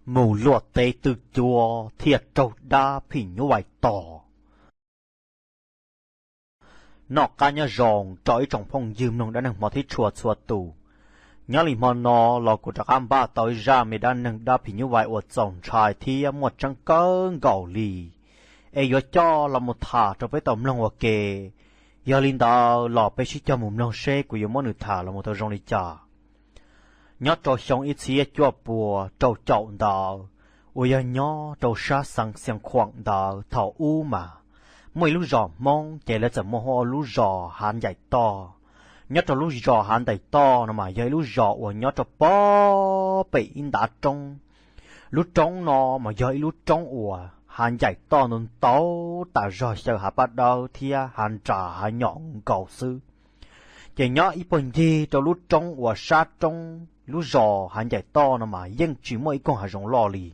Mus luaj teb twj cuab thiaj raug dab phim nyuj vais tom. Noj qab nyob zoo rau ib tsoom phooj ywg mloog dab neeg hmov thiab tshua txhua tus. Nyob li hmo no los kuv rov qab npaj tau ib zaj me dab neeg dab phim nyuj vais uas txaus ntshai thiab muaj tseeb kawg nkaus li, es yuav coj los mus tham rau peb tau mloog ua ke. Yog li ntawd los peb sib cog mus mloog seb kuv yuav muab nws tham los mus tau zoo li cas. Nyob rau xyoo ib txhiab cuaj puas rau caum ntawd, uas yog nyob rau sab xeev Xiav Khuam ntawd thaum ub mas, muaj ib lub zos Hmoob ces lawv txawm muaj hu ua lub zos Hav Ncaim Toj. Nyob rau lub zos Hav Ncaim Toj no mas yog ib lub zos uas nyob rau pob pem ib ntav roob. Lub roob no mas yog ib lub roob uas hav ncaim toj ntau ntau tas zog xyaw hav paj dawb thiab hav nras hav nyom nkaus xwb. Ces nyob ib puag ncig rau lub roob uas sab roob lub zos Hav Ncaim Toj no mas yeej tsis muaj ib koog hav zoov loj li.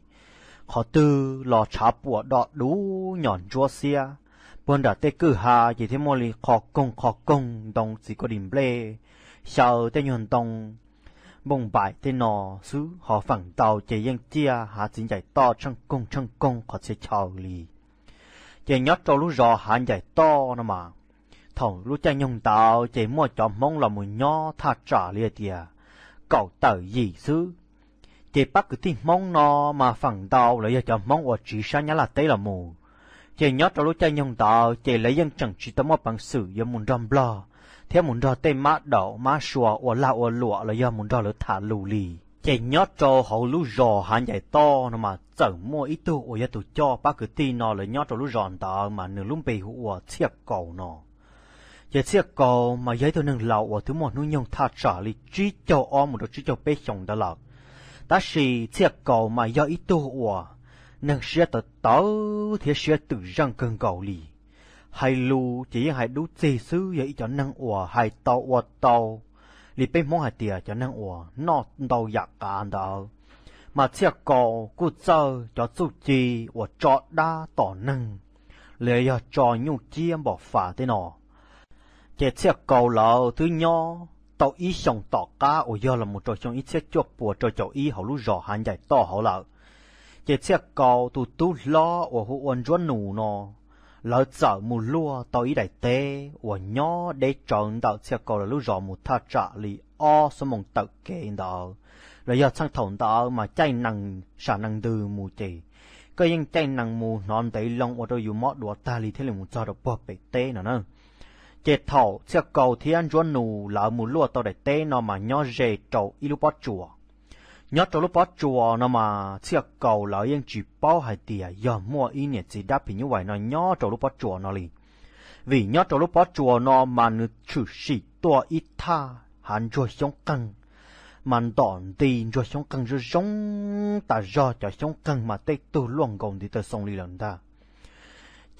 Qhov twg los tshav puam dom dub nyom ntsuab xiab. Puag nram tej kwj ha ces thiaj muaj li qhov koog qhov koog ntoo txiv kua dis nplej xyaw tej nyuag ntoo npoo npaim tej no xwb, ho feem ntau ces yeej ciaj hav txiv ncaim toj tsheej koog tsheej koog qhov txhia chaw li. Ces nyob rau lub zos Hav Ncaim Toj no mas, thaum lub caij nyoog ntawd ces muaj cov Hmoob los mus nyob thaj tsam li hais tias kaum tawm yim xwb. Ces pab kwv tij Hmoob no mas feem ntau los yog cov Hmoob uas tsiv sab Nyab Laj teb los mus. Ces nyob rau lub caij nyoog ntawd ces lawv yeej tseem tsis tau muaj peev xwm yuav mus nrog Nplog thiab mus nrog tej mab daum mab sua ua lag ua luam los yog mus nrog lawv tham lus li. Ces nyob rau hauv lub zos Hav Ncaim Toj no mas txawm muaj ib tug uas yog tus coj pab kwv tij no lawv nyob rau lub zos ntawd mas nws lub npe hu ua Txhiaj Kaus no. Ces Txhiaj Kaus mas yog ib tug neeg laus uas twb muaj hnub nyoog thaj tsam li tsib caug ob mus rau tsib caug peb xyoos ntawd lawm. Tab sis Txhiaj Kaus mas yog ib tug uas neeg siab tawv tawv thiab siab twm zeej kawg nkaus li. Hais lus ces yeej hais dub txig xwb, yog ib cov neeg uas hais tau ua tau li peb Hmoob hais tias cov neeg uas noj ntau yam qav ntawd. Mas Txhiaj Kaus kuj txawj cov txuj ci uas tso dab tom neeg los yog tso nyuj ciab npom fas tej no. Ces Txhiaj Kaus lawv twb nyob tau ib xyoos tom qab uas yog los mus rau xyoo ib txhiab cuaj puas rau caum ib hauv lub zos Hav Ncaim Toj hauv lawm. Ces Txhiaj Kaus tus tub hlob uas hu ua Ntsuab Nus no, lawv txawm mus luaj tau ib daim teb uas nyob deb tsawv ntawm Txhiaj Kaus lawv lub zos mus thaj tsam li ob xuab moos tawm kev ntawd. Los yog txheej thaum ntawd mas caij nees sam nees ntws mus ces koj yeej caij nees mus hnov ntev loo ua rau yus mob duav tag li thiaj li mus txog rau puag pem teb no na. Ces thaum Txhiaj Kaus thiab Ntsuab Nus lawv mus luaj tau daim teb no mas nyob ze rau ib lub pob tsuas. Nyob rau lub pob tsuas no mas Txhiaj Kaus lawv yeej tsis paub hais tias yog muaj ib niam txiv dab phim nyuj vais no nyob rau lub pob tsuas no li. Vim nyob rau lub pob tsuas no mas nws tshwm sim tuaj ib thaj hav ntsuag xyoob qeeg, mas ntom nti ntsuag xyoob qeeg zoo zoo tas zog, cov xyoob qeeg mas tej tug luaj nkaus ntiv taw xoo li lawm ntag.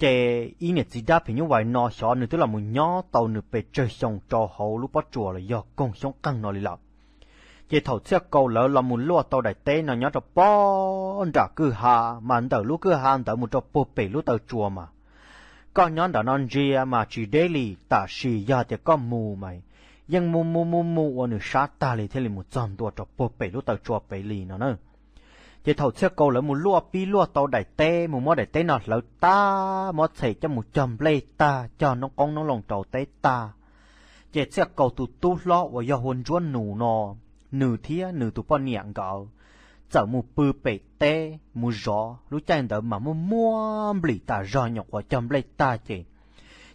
Ces ib niam txiv dab phim nyuj vais no xyov nws twb los mus nyob tau nws pes tsawg xyoo rau hauv lub pob tsuas los yog koog xyoob qeeg no li lawm. Ces thaum Txhiaj Kaus lawv los mus luaj tau daim teb no nyob rau pob nram kwj ha, mas ntawm lub kwj ha ntawd mus rau puag pem lub taw tsua mas, koj nyob ntawm no ntsia mas tsis deb li, tab sis yog tias koj mus mas yeej mus mus mus mus ua nws sab tag li thiaj li mus txog ntua rau puag pem lub taw tsua pem li no na. Ces thaum Txhiaj Kaus lawv mus luaj pib luaj tau daim teb, mus muab daim teb no hlawv tag, muab txhem coj mus cog nplej tag, cog noob qoob noob loo rau teb tag, ces Txhiaj Kaus tus tub hlob uas yog hu ua Ntsuab Nus no, nws thiab nws tus poj niam nkawd txawm mus pw pem teb mus zov. Lub caij ntawd mas muaj muaj nplim tas zog, nyuam qhuav cog nplej tag ces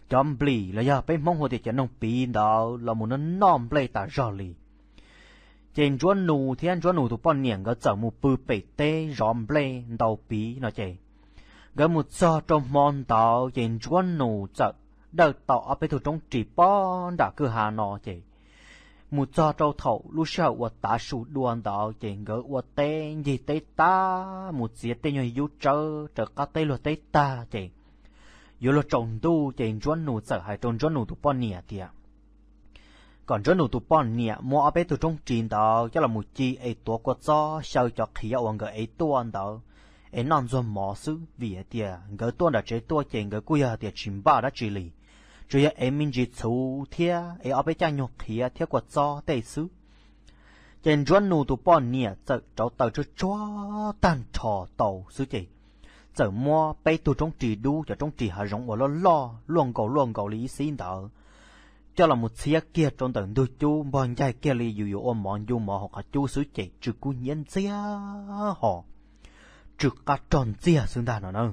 cov nplim los yog peb Hmoob hu tias cov noog piv ntawd los mus noj noj nplej tas zog li. Ces Ntsuab Nus thiab Ntsuab Nus tus poj niam nkawd txawm mus pw pem teb zov nplej ntau piv no ces, nkawd mus txog rau hmo ntawd ces Ntsuab Nus txawm dawj tau ob peb tug roob ris pob nram kwj ha no ces, mus txog rau thaum lub sij hawm uas tav su dua ntawd ces nkawd ua teb ncig teb tag, mus txiav tej nyuag yub tsawb raws qab teb luag teb tag ces, yuav luag tsaus ntuj ces Ntsuab Nus txawm hais rau Ntsuab Nus tus poj niam tias kom Ntsuab Nus tus poj niam muab ob peb tug roob ris ntawd coj los mus ci es tuav kua txob xyaw cov qhiav uas nkawd ev tuaj ntawd es noj ntxuag mov xwb, vim hais tias nkawd tuaj nram tsev tuaj ces nkawd kuj yog hais tias tsis npaj dab tsi li, tsuas yog ev me ntsis txhuv thiab ev ob peb caj nyuag qhiav thiab kua txob tej xwb. Ces Ntsuab Nus tus poj niam txawm rauv taws tsuag tsuag tag nrho tau xwb ces txawm muab peb tug roob ris dub, cov roob ris hav zoov uas loj loj luaj nkaus luaj nkaus li ib xib ntawd, coj los mus txhiab kiag rau ntawm ntug cub npog ncaig kiag li yus yuav ua mov ncu mov hauv qhov cub xwb ces tsw kub hnyiab ntxiag ho tsw qab rog ntxiag xwb ntag no na.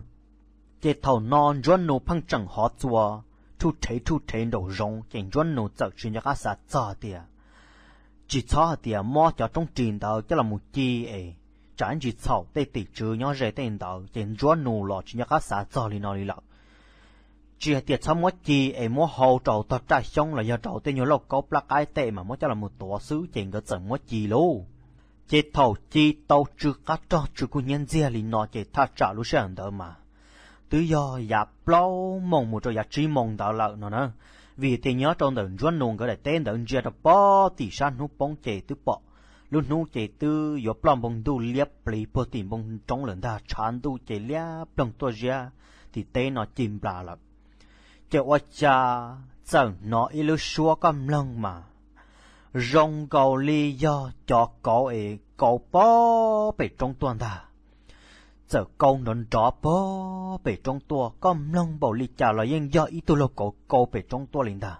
Ces thaum no Ntsuab Nus pheej tseem hov txuas rhuj rhev rhuj rhev nraum zoov ces Ntsuab Nus txawm tsis nco qab xav txog tias tsis txhob hais tias muab cov roob ris ntawd coj los mus ci es tsam ib ntsis txhaum tej tim tswv nyob ze tej ntawd ces Ntsuab Nus los tsis nco qab xav txog li no li lawm. Tsis hais tias txhob muab ci es muab hau rau tog raj xyoob los yog rau tej nyuag lauj kaub plab qaib tej mas muab coj los mus tuav xwb ces nkawd txawm muab ci lauj. Ces thaum ci tau tsw qab rog tsw kub hnyiab ntxiag li no ces thaj tsam lub sij hawm ntawd mas twb yog yav plaub moos mus rau yav tsib moos ntawd lawm no na. Vim tias nyob rau ntawm Ntsuab Nus nkawd daim teb ntawd ntsia rau pem tim sab hnub poob ces twb pom lub hnub ces twb yuav ploj npoo ntuj liab pliv puag tim npoo roob lawm ntag, tshav ntuj ces liab ploog tuaj ziab tim teb no ci nplas lawm. Ces ua cas txawm hnov ib lub suab koj mloog mas zoo nkaus li yog cov kauv es kauv pem roob tuaj ntag. Txawm kauv nrov nrov pem roob tuaj, koj mloog npaum li cas los yeej yog ib tug laug kauv kauv pem roob tuaj li ntag.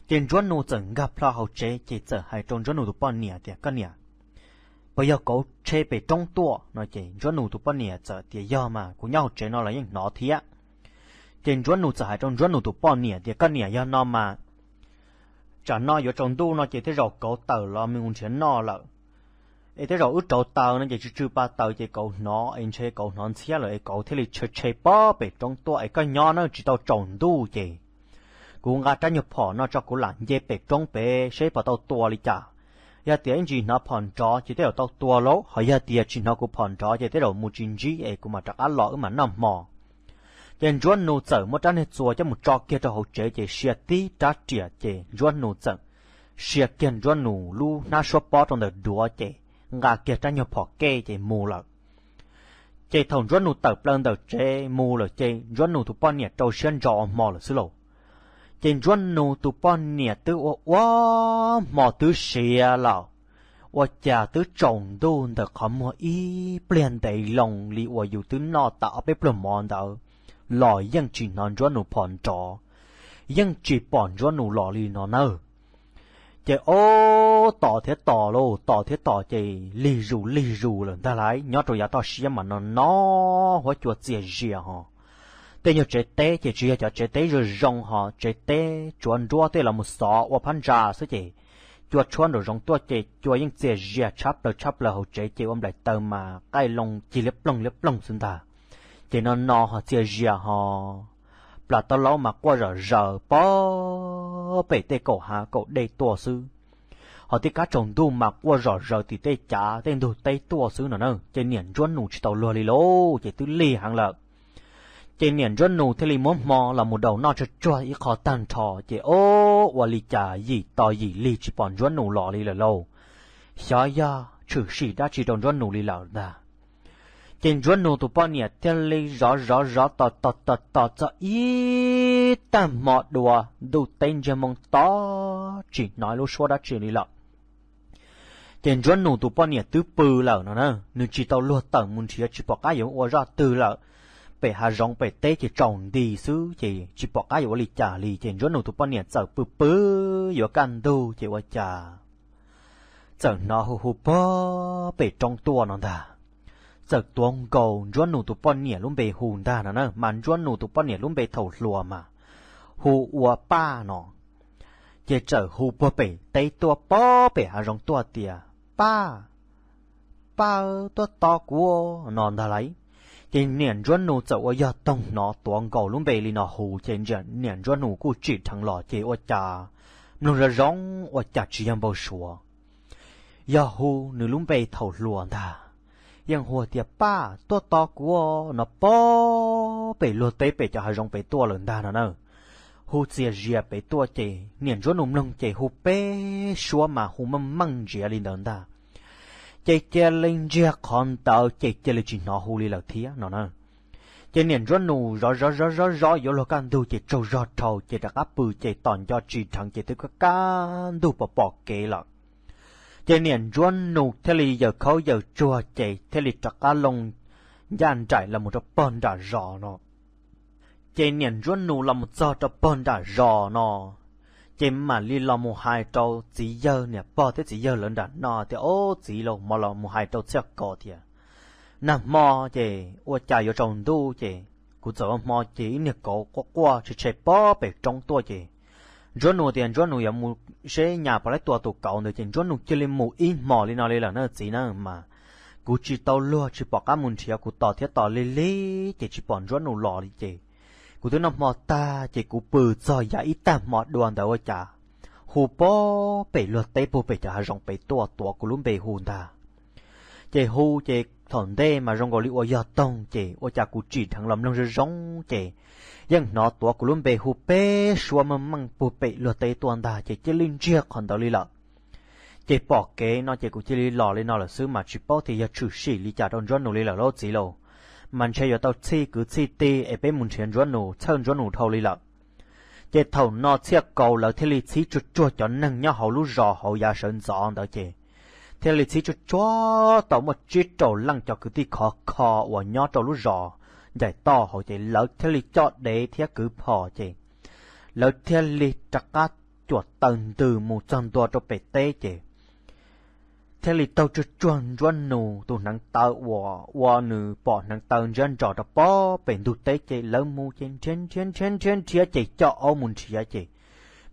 Ces Ntsuab Nus txawm nkag plho hauv tsev ces txawm hais rau Ntsuab Nus tus poj niam tias, Koj niam, puas yog kauv tshe pem roob tuaj? No ces Ntsuab Nus tus poj niam txawm tias, Yog mas, kuv nyob hauv tsev no los yeej hnov thiab. Ces Ntsuab Nus txawm hais rau Ntsuab Nus tus poj niam tias, Koj niam, yog no mas tsam no yuav tsaus ntuj no ces tej zaum kauv tawm los mus nrhiav noj lawm. Es tej zaum wb rauv taws no ces tsw tsw pa taws ces kauv hnov es ntshe kauv hnov ntxhiab lawm es kauv thiaj li tshe tshe pem roob tuaj es koj nyob na tsis tau tsaus ntuj ces kuv nqa rab nyuag phom no tso kuv lam nce pem roob pem seb puas tau tua li cas. Yog tias ib ntsis hnov phom nrov ces tej zaum tau tua lauj, ho yog tias tsis hnov kuv phom nrov ces tej zaum mus tsis ntsib es kuv mam rov qab los wb mam noj hmo. Ces Ntsuab Nus txawm muab rab niag txuas coj mus tso kiag rau hauv tsev ces sia tib rab riam ces Ntsuab Nus txawm sia kiag Ntsuab Nus lub hnab suab pob rau ntawm duav ces nqa kiag rab nyuag phom kej ces mus lawm. Ces thaum Ntsuab Nus tawm plaws ntawm tsev mus lawm ces Ntsuab Nus tus poj niam rau siab ntso ua hmo lawm xwb lauj. Ces Ntsuab Nus tus poj niam twb ua ua hmo twb siav lawm, ua cas twb tsaus ntuj ntawm qhov muag ib pliag ntev loo li uas yus twb noj tas ob peb pluag mov ntawd los yeej tsis hnov Ntsuab Nus phom nrov, yeej tsis pom Ntsuab Nus los li no nawb. Ces ob tos thiab tos lauj, tos thiab tos ces lig zus lig zus lawm ntag lauj. Nyob rau yav toj siab mas no no huab cua txias zias ho. Tej nyuag tsev teb ces tsis yog cov tsev teb zoo zoo ho, tsev teb tsuav nruab tej los mus xov ua phab ntsa xwb ces cua tshuab nraum zoov tuaj ces cua yeej txias zias tshab plaws tshab plaws hauv tsev ces ua nplaim taws mas qaij loo cig liab ploog liab ploog xwb ntag. Ces no no ho txias zias ho, plas taub laub mas quaj zom zaws pem tej kaum hav kaum dej tuaj xwb. Ho tej kab tsaus ntuj mas quaj zom zaws tim tej cav tej ntug teb tuaj xwb no na. Ces niam Ntsuab Nus tsis tau luag li lauj, ces twb lig heev lawm. Ces niam Ntsuab Nus thiaj li muab hmo los mus daus noj tsuag tsuag ib qho tag nrho ces ob ua li cas yim tos yim lig tsis pom Ntsuab Nus los li lawm lauj. Xyov yog tshwm sim dab tsi rau Ntsuab Nus li lawm ntag. Ces Ntsuab Nus tus poj niam thiaj li zov zov zov tos tos tos tos txog ib tag hmo dua ntuj teb ntsiag moo to, tsis hnov lub suab dab tsi li lawm. Ces Ntsuab Nus tus poj niam twb pw lawm no na, nws tsis tau luag tawm mus nrhiav tsis pom qab yuav ua zaj twg lawm. Pem hav zoov pem teb ces tsaus nti xwb ces tsis pom qab yuav ua li cas li ces Ntsuab Nus tus poj niam txawm pw pw yuav kaj ntug ces ua cas txawm hnov hu hu puag pem roob tuaj no ntag. Txawm tuav nkaus Ntsuab Nus tus poj niam lub npe hu ntag no na, mas Ntsuab Nus tus poj niam lub npe thaum hluas mas hu ua Paj no. Ces txawm hu puag pem teb tuaj puag pem hav zoov tuaj tias, Paj, Paj, tuaj tos kuv no ntag lauj. Ces niam Ntsuab Nus txawm ua yog toog hnov tuav nkaus lub npe li no hu ces niam Ntsuab Nus kuj tsim dheev los ces ua cas mloog zoo zoo ua cas tsis yog npau suav. Yog hu nws lub npe thaum hluas ntag, yeej hu tias, Paj, tuaj tos kuv no puag pem luag teb pem cov hav zoov pem tuaj lawm ntag no na. Hu txias zias pem tuaj ces niam Ntsuab Nus mloog ces hu peb suab mas hu meej meej ntsiav li ntawd ntag. Ces cia li ntsiag qhov ntawd ces cia li tsis hnov hu li lawm thiab no na. Ces niam Ntsuab Nus zov zov zov zov zov yuav luag kaj ntug ces tsaug zog dhau ces rov qab pw ces tos nco tsis dheev ces twb kaj kaj ntug pom pom kev lawm. Ces niam Ntsuab Nus thiaj li yawm khaub yawm tsuag ces thiaj li rov qab loo ncaj nraim los mus rau pog nram zos no. Ces niam Ntsuab Nus los mus txog rau pog nram zos no, ces mam li los mus hais rau txiv yawg, niam pog thiab txiv yawg lawv nram no tias, Ob, txiv, los hmo los mus hais rau Txhiaj Kaus tias, nag hmo ces ua cas yuav tsaus ntuj ces kuv txawm ua hmo ces ib niag kauv quaj quaj tshe tshe pob pem roob tuaj ces Ntsuab Nus tias Ntsuab Nus yuav mus seb nyas puas laib tua tus kauv ntawd ces Ntsuab Nus cia li mus ib hmos li no li lawm na txiv na, mas kuv tsis tau luag tsis pom qab mus nrhiav kuv tos thiab tos lig lig ces tsis pom Ntsuab Nus los li ces kuv twb noj hmo tag ces kuv pw txog yav ib tag hmo dua ntawd ua cas hu pob pem luag teb puag pem cov hav zoov pem tuaj tuav kuv lub npe hu ntag. Ces hu ces thaum ntej mas zoo nkaus li ua yog toog ces ua cas kuv tsim dheev los mloog zoo zoo ces yeej hnov tuav kuv lub npe hu peb suab meej meej puag pem luag teb tuaj ntag ces cia li ntsiag qhov ntawd li lawm. Ces pom kev no ces kuv cia li los li no lawm xwb mas tsis paub tias yog tshwm sim li cas rau Ntsuab Nus li lawm lauj txiv lauj. Mas ntshe yuav tau txhij kwv txhij tij es peb mus nrhiav Ntsuab Nus txhawj Ntsuab Nus dhau li lawm. Ces thaum no Txhiaj Kaus lawv thiaj li txhib tsuag tsuag cov neeg nyob hauv lub zos hauv yav sawv ntxov ntawd ces thiaj li txhib tsuag tsuag tau muaj tsib rau leej cov kwv tij khov kho uas nyob rau lub zos ncaim toj hauv ces lawv thiaj li coj dev thiab kwv phom ces lawv thiaj li rov qab cuam taw ntws mus txog ntua rau pem teb ces thiaj li taug tsuag tsuag Ntsuab Nus tus hneev taw uas ua nws pom hneev taw ntsiab ntsos rau pob pem ntug teb ces lawv mus ces nrhiav nrhiav nrhiav nrhiav nrhiav ces coj aub mus nrhiav ces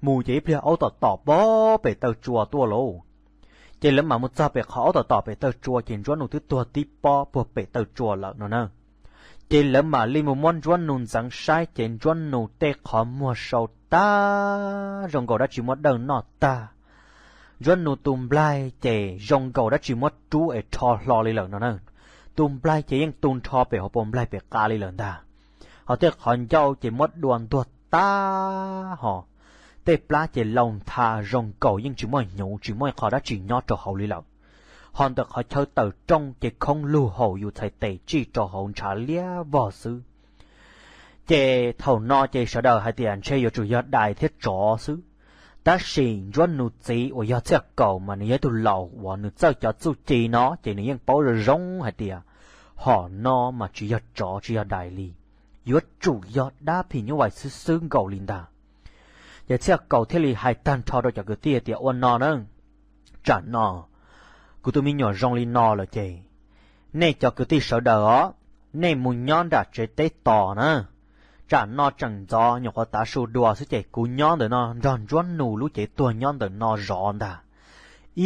mus ces ib pliag aub tom tom pob pem taw tsua tuaj lauj. Ces lawv mam mus txog pem qhov aub tom tom pem taw tsua ces Ntsuab Nus twb tuag tib pob puag pem taw tsua lawm no na. Ces lawv mam li mus muab Ntsuab Nus ntxeev saib ces Ntsuab Nus tej qhov muag sau tag zoo nkaus dab tsi muab dawj noj tag. Ntsuab Nus tus nplaig ces zoo nkaus dab tsi muab rub es rho hlo li lawm no na. Tus nplaig ces yeej tu nrho pem hauv paus nplaig pem qa li lawm ntag. Ho tej qhov ncauj ces muab dua ntuag tag ho tej plab ces laus ntha zoo nkaus yeej tsis muaj hnyuv tsis muaj qhov dab tsi nyob rau hauv li lawm. Ho ntawm qhov chaw tawm rooj ces khoob lug haum yus txhais tes tsij rau hauv ntshav liab vog xwb. Ces thaum no ces sawv daws hais tias ntshe yuav tsum yog dais thiab tsov xwb. Tab sis Ntsuab Nus txiv uas yog Txhiaj Kaus mas nws yog ib tug laus uas nws txawj cov txuj ci no ces nws yeej paub zoo zoo hais tias hom no mas tsis yog tsov tsis yog dais li, yuav tsum yog dab phim nyuj vais xwb xwb nkaus li ntag. Ces Txhiaj Kaus thiaj li hais tag nrho rau cov kwv tij tias ua no na, tsam no kuv tus me nyuam zoo li no lawm ces nej cov kwv tij sawv daws os, nej mus nyob nram tsev teb tos na. Tsam no tseem ntxov nyuam qhuav tav su dua xwb ces kuv nyob ntawm no nrog Ntsuab Nus lub cev tuag nyob ntawm no zov ntag.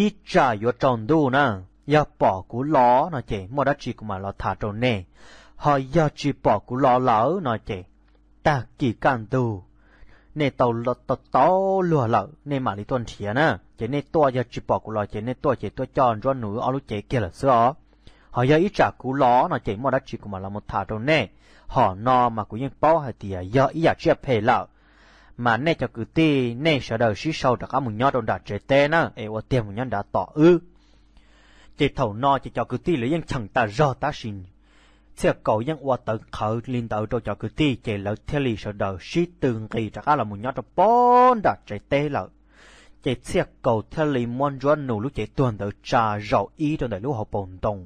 Ib tsam yuav tsaus ntuj na, yog pom kuv los no ces muaj dab tsi kuv mam los tham rau nej. Ho yog tsis pom kuv los lawm no ces tag kis kaj ntug nej tau tau luag lawm nej mam li tuaj nrhiav na. Ces nej tuaj yog tsis pom kuv los ces nej tuaj ces tuaj coj Ntsuab Nus ob lub cev kiag lawm xwb os. Ho yog ib tsam kuv los no ces muaj dab tsi kuv mam los mus tham rau nej. Hom no mas kuv yeej paub hais tias yog ib yam tsiaj phem lawm, mas nej cov kwv tij nej sawv daws sib sau rov qab mus nyob rau nram tsev teb na es ua tiag mus nyob nrad tos wb. Ces thaum no ces cov kwv tij lawv yeej cheem tas zog tab sis Txhiaj Kaus yeej ua tawv qhawv li ntawd rau cov kwv tij ces lawv thiaj li sawv daws sib tw nqis rov qab los mus nyob rau pob nram tsev teb lawm. Ces Txhiaj Kaus thiaj li muab Ntsuab Nus lub cev tuag ntawd tsa zaum ib rau ntawm lub hauv paus ntoo.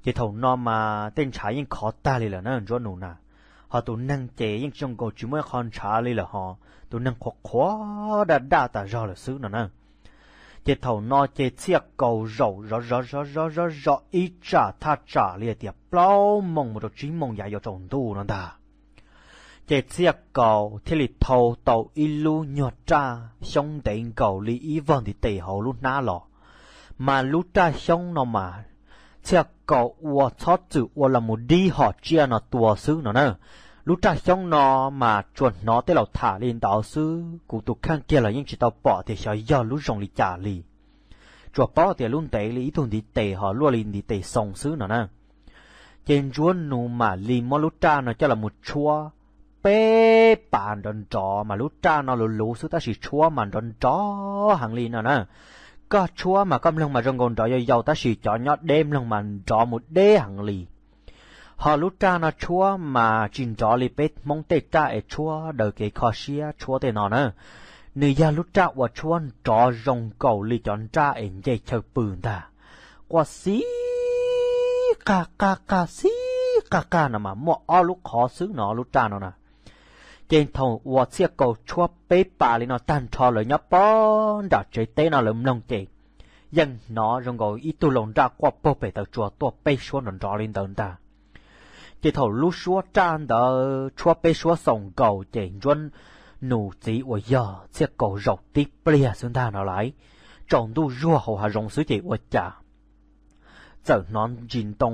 Ces thaum no mas tej ntshav yeej khov tag li lawm na Ntsuab Nus na, ho tus neeg ces yeej zoo nkaus tsis muaj ib qho ntshav li lawm ho, tus neeg qhuav qhuav daj daj tas zog lawm xwb no na. Ces thaum no ces Txhiaj Kaus zaum zov zov zov zov zov zov ib tsam thaj tsam li hais tias plaub moos mus rau tsib moos yav yuav tsaus ntuj no ntag. Ces Txhiaj Kaus thiaj li thau tau ib lub nyuag raj xyoob ntev nkaus li ib vog ntiv tes hauv lub hnab los. Mas lub raj xyoob no mas Txhiaj Kaus ua txhob txwm ua los mus dib hom tsiaj no tua xwb no na. Lub raj xyoob no mas tsuas hnov tej laus tham li ntawd xwb, kuv tus kheej kiag los yeej tsis tau pom tias xyov yog lub zoo li cas li. Tsuas paub tias lub ntev li ib tug ntiv tes ho luaj li ntiv tes xoo xwb no na. Ces Ntsuab Nus mam li muab lub raj no coj los mus tshuab peb pas nrov nrov, mas lub raj no luv luv xwb tab sis tshuab mas nrov nrov heev li no na. Koj tshuab mas koj mloog mas zoo nkaus nrov yau yau tab sis cov nyob deb mloog mas nrov mus deb heev li. Ho lub raj no tshuab mas tsis nrov li peb Hmoob tej raj es tshuab daws kev kho siab tshuab tej no na. nws yog lub raj uas tshuab nrov zoo nkaus li cov nraj es nce chaw pw ntag. Quaj xib qaj qaj qaj xib qaj qaj no mas muaj ob lub qhov xwb no lub raj no na. Ces thaum uas Txhiaj Kaus tshuab peb pas li no tag nrho lawv nyob pob nram tsev teb no lawv mloog ces yeej hnov zoo nkaus ib tug laus nraj quaj puag pem taw tsua tuaj peb suab nrov nrov li ntawd ntag. Ces thaum lub suab raj ntawd tshuab peb suab xaus nkaus ces Ntsuab Nus txiv uas yog Txhiaj Kaus zaum tib pliag xwb ntag no lauj. Tsaus ntuj zuag hauv hav zoov xwb ces ua cas txawm hnov ntsis ntoo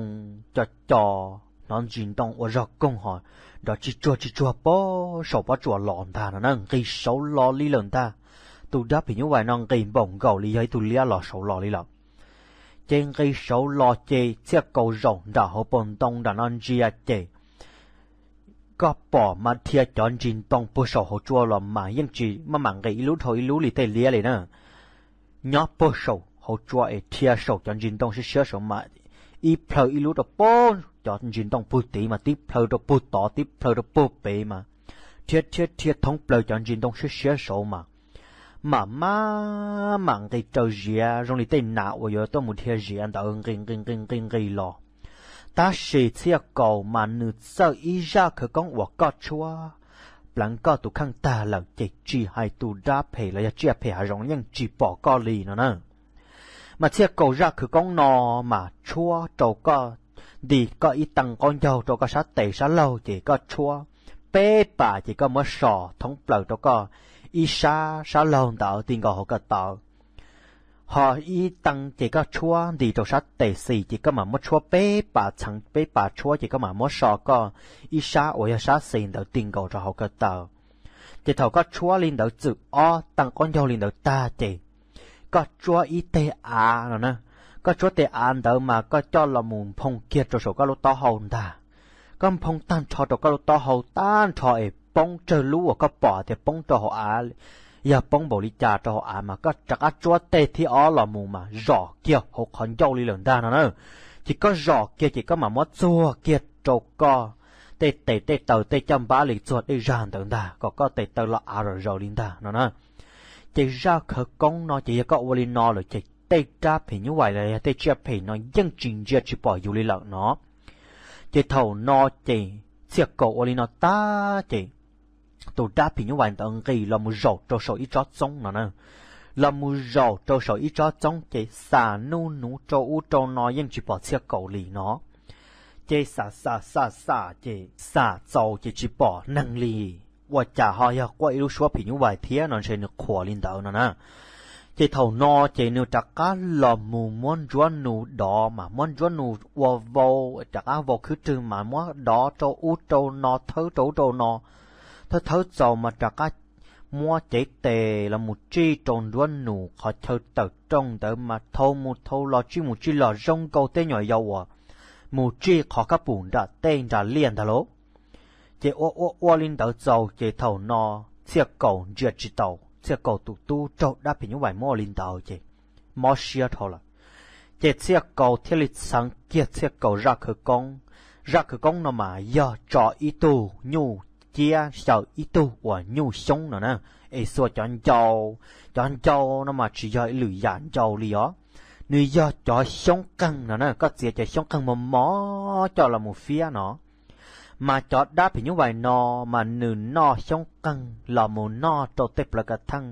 co co, hnov ntsis ntoo ua zog koog ho nrov tsis tsuag tsis tsuag pob saum pob tsuas los ntag no na, nqis saud los li lawm ntag. Tus dab phim nyuj vais no nqis npaum nkaus li yog ib tug liab los saud los li lawm. Ces nqis saud los ces Txhiaj Kaus zaum nram hauv paus ntoo nram no ntsia ces koj pom mas dhia cov ntsis ntoo puag saum hauv tsua los mas yeej tsis maj mam nqis ib lub dhau ib lub li tej liab li na. Nyob puag saum hauv tsua es dhia saum cov ntsis ntoo siab siab saud mas ib plhaw ib lub rau puag cov ntsis ntoo puag tid mas tib plhaw rau puag tod tib plhaw rau puag pem mas dhia dhia dhia thoob plaws cov ntsis ntoo siab siab saud mas mam maj mam nqis raws ziav zoo li tej nas uas yuav tuaj mus dhia ziav ntawd nqis nqis nqis nqis nqis los. Tab sis Txhiaj Kaus mas nws txawj ib zaj khawv koob uas koj tshuab pleev koj tus kheej tag lawm ces tsis hais tus dab phem los yog tsiaj phem hav zoov yeej tsis pom koj li no na. Mas Txhiaj Kaus zaj khawv koob no mas tshuab rau koj nti koj ib tee qaub ncaug rau koj sab tes sab laug ces koj tshuab peb pas ces koj muab so thoob plaws rau koj ib sab sab laug ntawd ti nkaus hauv ko taw. Ho ib tee ces koj tshuab nti rau sab tes xis ces koj mam muab tshuab peb pas txheev peb pas tshuab ces koj mam muab so koj ib sab uas yog sab xis ntawd ti nkaus rau hauv ko taw. Ces thaum koj tshuab li ntawd txwm ob tee qaub ncaug li ntawd tag ces koj tshuab ib teg av no na. Koj tshuab teg av ntawd mas koj coj los mus nphoo kiag rau saum koj lub taub hau ntag. Koj nphoo tag nrho rau koj lub taub hau tag nrho es poob tsawg lub uas koj pom tias poob rau hauv av, yog poob npaum li cas rau hauv av mas koj rov qab tshuab teg thib ob los mus mas zom kiag hauv qhov ncauj li lawm ntag no na. Ces koj zom kiag ces koj mam muab txuag kiag rau koj tej tes tej taw tej caj npab li txuag dej zag ntawd ntag kom koj tes taw los av zom zaws li ntag no na. Ces zaj khawv koob no ces yog koj ua li no lawm ces tej dab phim nyuj vais los yog tej tsiaj phem no yeej tsis ntsia tsis pom yus li lawm no. Ces thaum no ces Txhiaj Kaus ua li no tag ces tus dab phim nyuj vais ntawd nqis los mus zaum rau saum ib tsob txoob no na. Los mus zaum rau saum ib tsob txoob ces xam nuj nuv rau ub rau no yeej tsis pom Txhiaj Kaus li no. Ces xam xam xam xam ces xam txaus ces tsis pom neeg li. Ua cas ho yog quaj ib lub suab phim nyuj vais thiab no ntshe nws qhuas li ntawd no na. Ces thaum no ces nws rov qab los mus muab Ntsuab Nus dov mas muab Ntsuab Nus ua vau, rov qab vau khwb rwg mas muab dov rau ub rau no thawb rau ub rau no. Thawb thawb txaus mas rov qab muab cev tes los mus tsij rau Ntsuab Nus qhov chaw tawm rooj ntawd mas thau mus thau los tsij mus tsij los zoo nkaus tej nyuam yaus uas mus tsij qhov kab pum nram tej nram liaj ntag lauj. Ces ua ua ua li ntawd txaus ces thaum no Txhiaj Kaus ntsia tsis taus Txhiaj Kaus tus tub raug dab phim nyuj vais muab ua li ntawd ces mob siab dhau lawm. Ces Txhiaj Kaus thiaj li txheev kiag Txhiaj Kaus zaj khawv koob. Zaj khawv koob no mas yog tso ib tug nyuj ciab xyaw ib tug uas nyuj xyoob no na, es xuas cov ncau. Cov ncau no mas tsis yog ib lwm yam ncau li os, nws yog cov xyoob qeeg no na, koj txiav cov xyoob qeeg mos mos coj los mus fiab no. Mas cov dab phim nyuj vais no mas nws noj xyoob qeeg los mus noj rau tej plawv kav theej.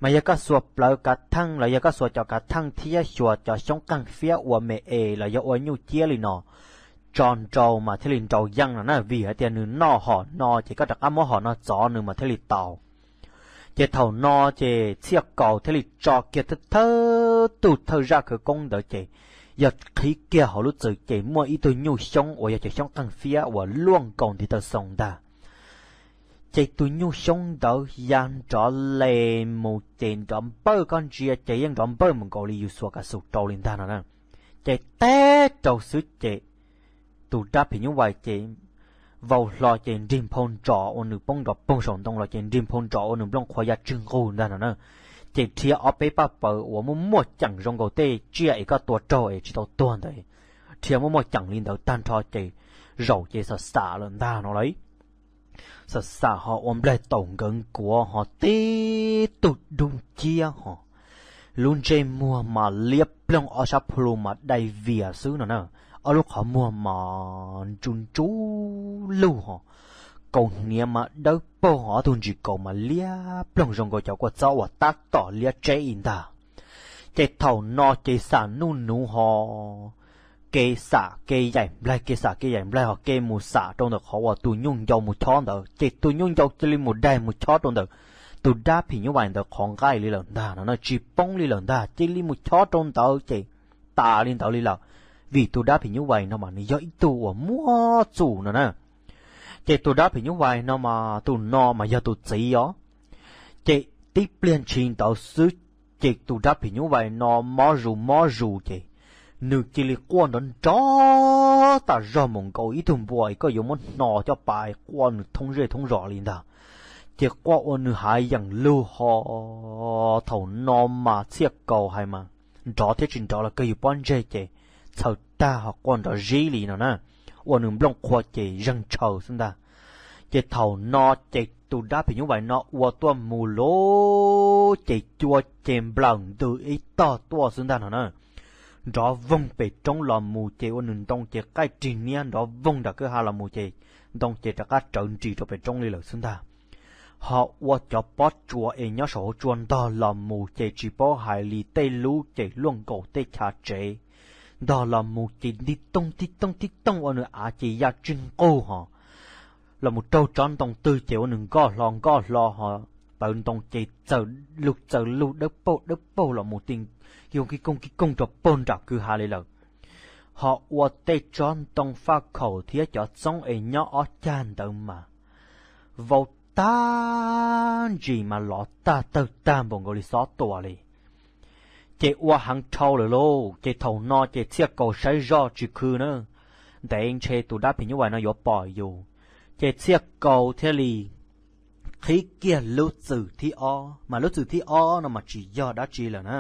Mas yog koj xuas plawv kav theej los yog koj xuas cov kav theej thiab xyuas cov xyoob qeeg fiab ua me es los yog ua nyuj ciab li no tso nrau mas thiaj li nrau yeej no na, vim hais tias nws noj hom no ces koj rov qab muab hom no txov nws mas thiaj li tau. Ces thaum no ces Txhiaj Kaus thiaj li tso kiag thawj tug thawj zaj khawv koob ntawd ces yog qhib kiag hauv lub txwm ces muaj ib tug nyuj xyoob uas yog cov xyoob qeeg fiab uas luaj nkaus ntiv taw xoo ntag. Ces tus nyuj xyoob ntawd ya nrov li mus ces nrov npawj, koj ntsia ces yeej nrov npawj mus nkaus li yus xuas kav xus rau li ntag no na. Ces teb rau xwb ces tus dab phim nyuj vais ces vau hlo ces nrig nphau nrov ua nws poob nrov poog saum ntoo los ces nrig nphau nrov ua nws nplooj qhuav ya tswg nqug ntag no na. Ces rhiav ob peb paj paws uas muaj muaj ceem zoo nkaus tej tsiaj es koj tua raug es tsis tau tuag ntawd, rhiav muaj muaj ceem li ntawd tag nrho ces zaum ces xam xam lawm ntag no lauj. xam xam ho ua nplaig taum nkawd nkuav ho tib tug dub nciab ho lub ntsej muag mas liab ploog ob sab plhu mas dai vias xwb no na. Ob lub qhov muag mas ntsu ntsu lug ho kaus hniav mas dawb paug ho ob tug ntsis kaus mas liab ploog zoo nkaus cov kua txob uas tab tom liab tseb ib ntag. Ces thaum no ces xam nuj nuv ho kev xam kev yaim nplaig, kev xam kev yaim nplaig ho kev mus xam rau ntawm qhov uas tus nyuj ncau mus chob ntawd, ces tus nyuj ncau cia li mus daig mus chob rau ntawm tus dab phim nyuj vais ntawd qhov nqaij li lawm ntag no na, tsis poob li lawm ntag, cia li mus chob rau ntawd ces tas li ntawd li lawm, vim tus dab phim nyuj vais no mas nws yog ib tug uas muaj txuj no na. Ces tus dab phim nyuj vais no mas tus no mas yog tus txiv os. Ces tib pliag ntshis ntawd xwb, ces tus dab phim nyuj vais no mob zus mob zus ces nws cia li quaj nrov nrov tas zog mus nkaus ib tug npua es koj yuav muab hno coj pas quaj nws thoob zej thoob zos li ntag. Ces quaj ua nws hav yeem lug ho thaum no mas Txhiaj Kaus hais mas nrov thiab tsis nrov los kawg yus pob ntseg ces txhaws tag ho quaj nrov zib li no na, ua nws nplooj qhuav ces zeeg tshaws xwb ntag. Ces thaum no ces tus dab phim nyuj vais no ua tuaj mus lawm ces cua ces nplawm ntws ib tog tuaj xwb ntag no na. Nrov voog pem roob los mus ces ua nws ntoo ces qaij rig niab nrov voog nram kwj ha los mus ces ntoo ces rov qab rawv nris rau pem roob li lawm xwb ntag. Ho ua cov pob tsuas es nyob saum hauv tsua ntog los mus ces tsis paub hais li, tej lub ces luaj nkaus tej chav tsev, ntog los mus ces nti tooj tib tooj tib tooj ua nws av ces ya tsig nquj ho los mus raug tsob ntoo twg ces ua nws nkoj hlo nkoj hlo ho pawv ntoo ces txawm lug txawm lug dawb paug dawb paug los mus ti yoog kib kooj kib kooj rau puag nram kwj ha li lawm. Ho ua tej tsob ntoo faj khaum thiab cov txoob es nyob ob cag ntawd mas vau tag ntsis mas lov tag tawg tag npaum nkaus li xob tua li. Ces ua heev dhau lawm lauj, ces thaum no ces Txhiaj Kaus saib zoj tsis khw na, ntev ntshe tus dab phim nyuj vais no yuav pom yus. Ces Txhiaj Kaus thiaj li qhib kiag lub txwm thib ob, mas lub txwm thib ob no mas tsis yog dab tsi lawm na.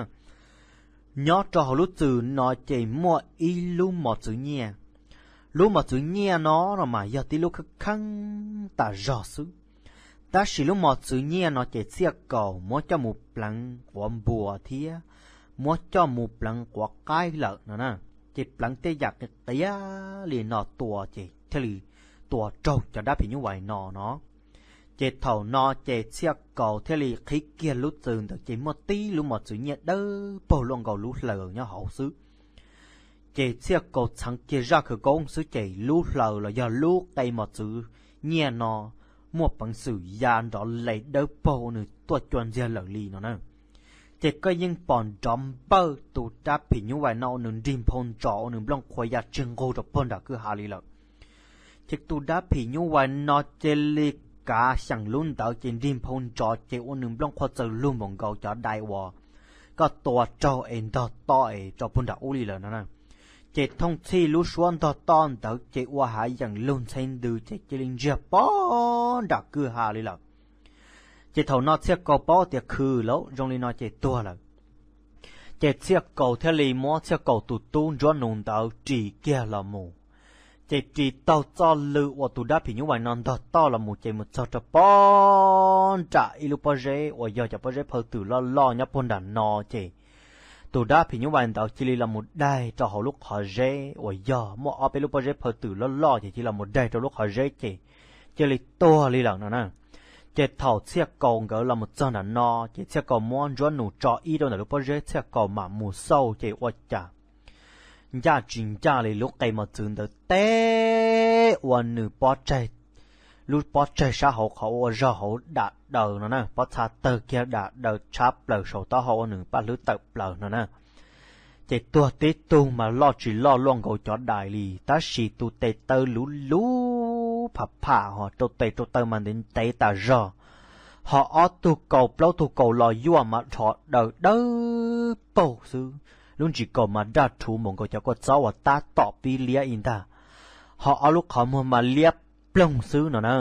Nyob rau hauv lub txwm no ces muaj ib lub mos txwv nyiaj. Lub mos txwv nyiaj no no mas yog tib lub kheeb kheeb tas zog xwb. Tab sis lub mos txwv nyiaj no ces Txhiaj Kaus muab coj mus pleev quav npua thiab muab coj mus pleev quav qaib lawm no na. Ces pleev tej yam qias qias li no tua ces thiaj li tua raug cov dab phim nyuj vais no no. Ces thaum no ces Txhiaj Kaus thiaj li qhib kiag lub txwm ntawd ces muaj tib lub mos txwv nyiaj dawb paug luaj nkaus lub hlaws nyob hauv xwb. Ces Txhiaj Kaus txheev kiag zaj khawv koob xwb ces lub hlaws los yog lub qe mos txwv nyiaj no muaj peev xwm ya nrov les dawb paug ua nws tuaj cua ntxiag lawm li no na. Ces koj yeej pom nrov npawj tus dab phim nyuj vais no ua nws nrig nphau ntsos ua nws nplooj qhuav ya tsig nquj rau puag nram kwj ha li lawm. Ces tus dab phim nyuj vais no cia li kav xyeem lub ntawd ces nrig nphau ntsos ces ua nws nplooj qhuav txawm lug npaum nkaus cov dais uas koj tua raug es ntog toj es rau puag nram ub li lawm no na. Ces thooj txhij lub suab ntog toj ntawd ces ua hav yeem lug ntxhe ntws ces cia li ntsiag puag nram kwj ha li lawm. Ces thaum no Txhiaj Kaus paub tias khw lawm zoo li no ces tuag lawm. Ces Txhiaj Kaus thiaj li muab Txhiaj Kaus tus tub Ntsuab Nus ntawd ris kiag los mus. Ces ris taug txoj lw uas tus dab phim nyuj vais no ntog toj los mus ces mus txog rau puag nram ib lub pob zeb uas yog cov pob zeb phaw twm loj loj nyob puag nram no ces tus dab phim nyuj vais ntawd cia li los mus daig rau hauv lub qhov zeb uas yog muaj ob peb lub pob zeb phaw twm loj loj ces cia li los mus daig rau lub qhov zeb ces cia li tuag li lawm no na. Ces thaum Txhiaj Kaus nkawd los mus txog nram no ces Txhiaj Kaus muab Ntsuab Nus tso ib rau ntawm lub pob zeb, Txhiaj Kaus mam mus xauj ces ua cas ncaj tsis ncaj li lub qe mos txwv ntawd teb ua nws pob tsaig, lub pob tsaig sab hauv qhov ua zog hauv dam daws no na, pob txha tawg kiag dam daws tshab plaws saum taub hau ua nws paj hlwb tawm plaws no na. Ces tuag tib tug mas loj tsis loj luaj nkaus cov dais li, tab sis tus tes taw luv luv pham pham ho rau tes rau taw mas ntev ntev tas zog. Ho ob tug kaus plaub tug kaus los yuaj mas dhos daws dawb paug xwb, lub ntsis kaus mas daj rhuv npaum nkaus cov kua txob uas tab tom pib liab ib ntag. Ho ob lub qhov muag mas liab ploog xwb no na.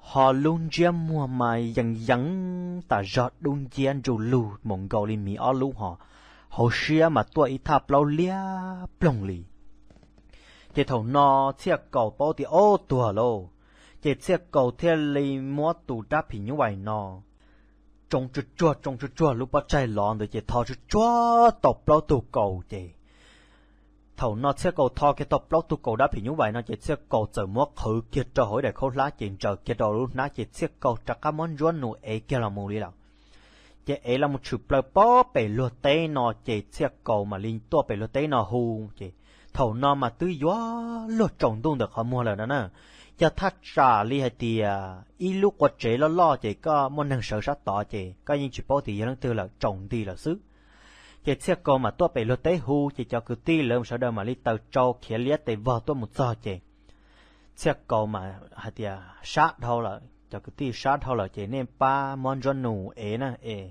Ho lub ntsiab muag mas yees yees tas zog dub nciab ntsuj lug npaum nkaus li miv ob lub ho hauv siab mas tuaj ib thaj plaub liab ploog li. Ces thaum no Txhiaj Kaus paub tias ob tuag lauj, Ces Txhiaj Kaus thiaj li muab tus dab phim nyuj vais no tsoo tsuag tsuag, tsoo tsuag tsuag lub pob tsaig los ntawd ces tho tsuag tsuag tau plaub tug kaus ces thaum no Txhiaj Kaus tho kiag tau plaub tug kaus dab phim nyuj vais no ces Txhiaj Kaus txawm muab qhwv kiag rau hauv ib daim khaub hlab ces ntsaws kiag rau lub hnab ces Txhiaj Kaus rov qab muab ntsuab nus ev kiag los mus li lawm. Ces ev los mus tshwm plaws pob pem luag teb no ces Txhiaj Kaus mam li tuaj pem luag teb no hu. Ces thaum no mas twb yuav luag tsaus ntuj ntawm qhov muag lawm no na. Yog thaj tsam li hais tias ib lub qua tsev loj loj ces koj muaj neeg sawv sab tod ces koj yeej tsis paub tias yog leej twg lawm, tsaus nti lawm xwb. Ces Txhiaj Kaus mam tuaj pem luag teb hu ces cov kwv tij lawv sawv daws mam li taws tsau khiav liab tes vog tuaj mus txog ces Txhiaj Kaus mas hais tias sab dhau lawm, cov kwv tij sab dhau lawm ces nej pab muab ntsuab nus ev na es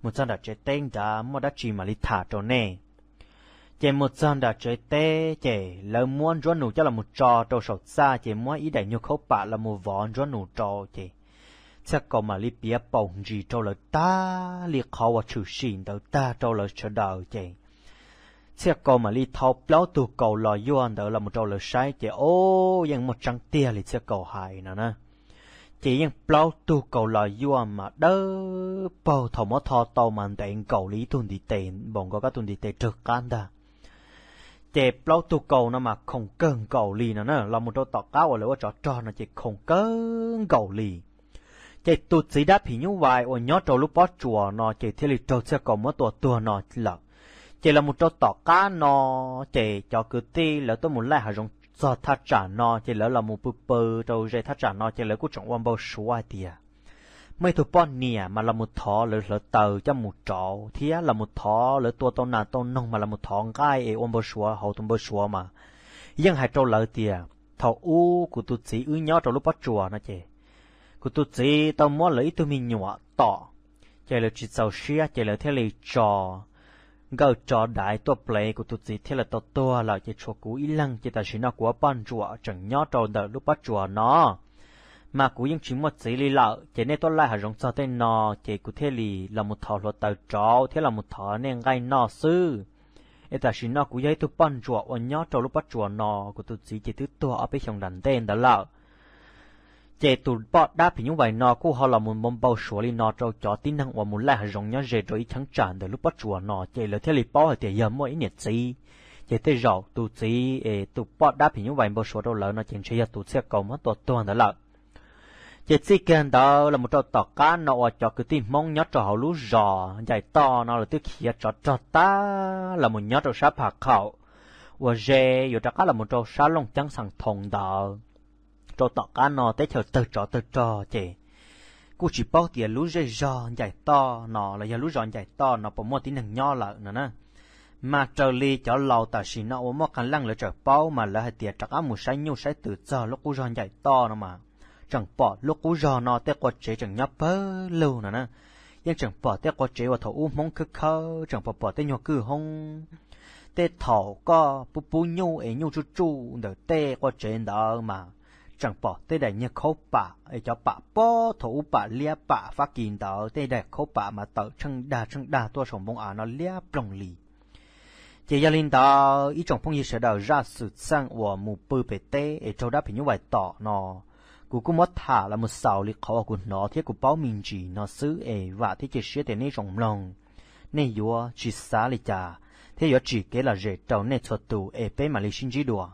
mus txog nram tsev teb nrad muaj dab tsi mam li tham rau nej. Ces mus txog nram tsev teb ces lawv muab ntsuab nus coj los mus tso rau saum txaj ces muab ib daim nyuag khaub pam los mus vov ntsuab nus rau ces Txhiaj Kaus mam li piav paus ntsis rau lawv tag li qhov uas tshwm sim ntawd tag rau lawv sawv daws ces Txhiaj Kaus mam li thau plaub tug kaus los yuaj ntawd los mus rau lawv saib ces o, yeej muaj tseeb tiag li Txhiaj Kaus hais no na. Ces yeej plaub tug kaus los yuaj mas dawb paug, thaum muab tho tau mas ntev nkaus li ib tug ntiv tes, npaum nkaus koj tus ntiv tes rawg qab ntag. Ces plaub tug kaus no mas khoom kawg nkaus li no na, los mus rau tom qab uas lawv ua tsov rog no ces khoom kawg nkaus li. Ces tus txiv dab phim nyuj vais uas nyob rau lub pob tsuas no ces thiaj li raug Txhiaj Kaus muab tua tuag no lawm. Ces los mus rau tom qab no ces cov kwv tij lawv tuaj mus laij hav zoov txog thaj tsam no ces lawv los mus pw pw rau ze thaj tsam no ces lawv kuj tseem ua npau suav hais tias muaj ib tug poj niam mas los mus thov lawv hlawv taws coj mus rauv thiab los mus thov lawv tua tau nas tau noog mas los mus thov nqaij es ua npau suav hauv tus npau suav mas yeej hais rau lawv tias thaum ub kuv tus txiv wb nyob rau lub pob tsuas no ces kuv tus txiv tau muab lawv ib tug me nyuam tom, ces lawv tsis txaus siab ces lawv thiaj li tso nkawj tso daiv tuaj plev kuv tus txiv thiab lawv tau tuag lawm ces tshuav kuv ib leeg ces tam sim no kuv ua poj ntsuam tseem nyob rau ntawm lub pob tsuas no. Mas kuv yeej tsis muaj txiv li lawm ces nej tuaj laij hav zoov txog tej no ces kuv thiaj li los mus thov hluav taws rauv thiab los mus thov nej nqaij noj xwb. Es tam sim no kuv yog ib tug poj ntsuam uas nyob rau lub pob tsuas no, kuv tus txiv ces twb tuag ob peb xyoos nram ntej ntawd lawm. Ces tus poj dab phim nyuj vais no kuj ho los mus npau suav li no rau cov tib neeg uas mus laij hav zoov nyob ze rau ib cheeb tsam ntawm lub pob tsuas no ces lawv thiaj li paub hais tias yog muaj ib niam txiv. Ces tej zaum tus txiv es tus poj dab phim nyuj vais npau suav rau lawv no ces ntshe yog tus Txhiaj Kaus muab tua tuag ntawd lawm. Ces txij kiag ntawd los mus rau tom qab no uas cov kwv tij Hmoob nyob rau hauv lub zos Ncaim Toj no lawv twb khiav tsov rog tag los mus nyob rau sab Pham Khaum uas ze yuav rov qab los mus rau sab Looj Ceeb Xeem Thoos ntawd. Rau tom qab no teb chaws tawg tsov tawg rog ces kuj tsis paub tias lub zej zog Ncaim Toj no los yog lub zos Ncaim Toj no puas muaj tib neeg nyob lawm no na. Mas raws li cov laus tam sim no uas muaj qee leej lawv tseem paub mas lawv hais tias rov qab mus saib nyuj saib twm txog lub qub zog Ncaim Toj no mas tseem pom lub qub zog no tej qua tsev tseem nyob pawg lug no na. Yeej tseem pom tej qua tsev uas thaum ub Hmoob khawb khawb, tseem pom pom tej nyuag kwj hoob. Tej thaum koj pub pub nyuj es nyuj tsuj tsuj ntawm tej qua tsev ntawd mas tseem pom tej daim nyuag khaub pam es cov pam pob thaum ub pam liab pam Fab Kis ntawd, tej daim khaub pam mas tawm tsheej dag tsheej dag tuaj saum npoo av no liab ploog li. Ces yog li ntawd ib tsoom phooj ywg sawv daws, zaj xwm txheej uas mus pw pem teb es raug dab phim nyuj vais tom no, kuv kuj muab tham los mus xaus li qhov uas kuv hnov thiab kuv paub me ntsis no xwb es vam thiab cia siab tias nej tsoom mloog nej yuav tsis xav li cas thiab yuav tsim kev lom zem rau nej txhua tus es peb mam li sib ntsib dua.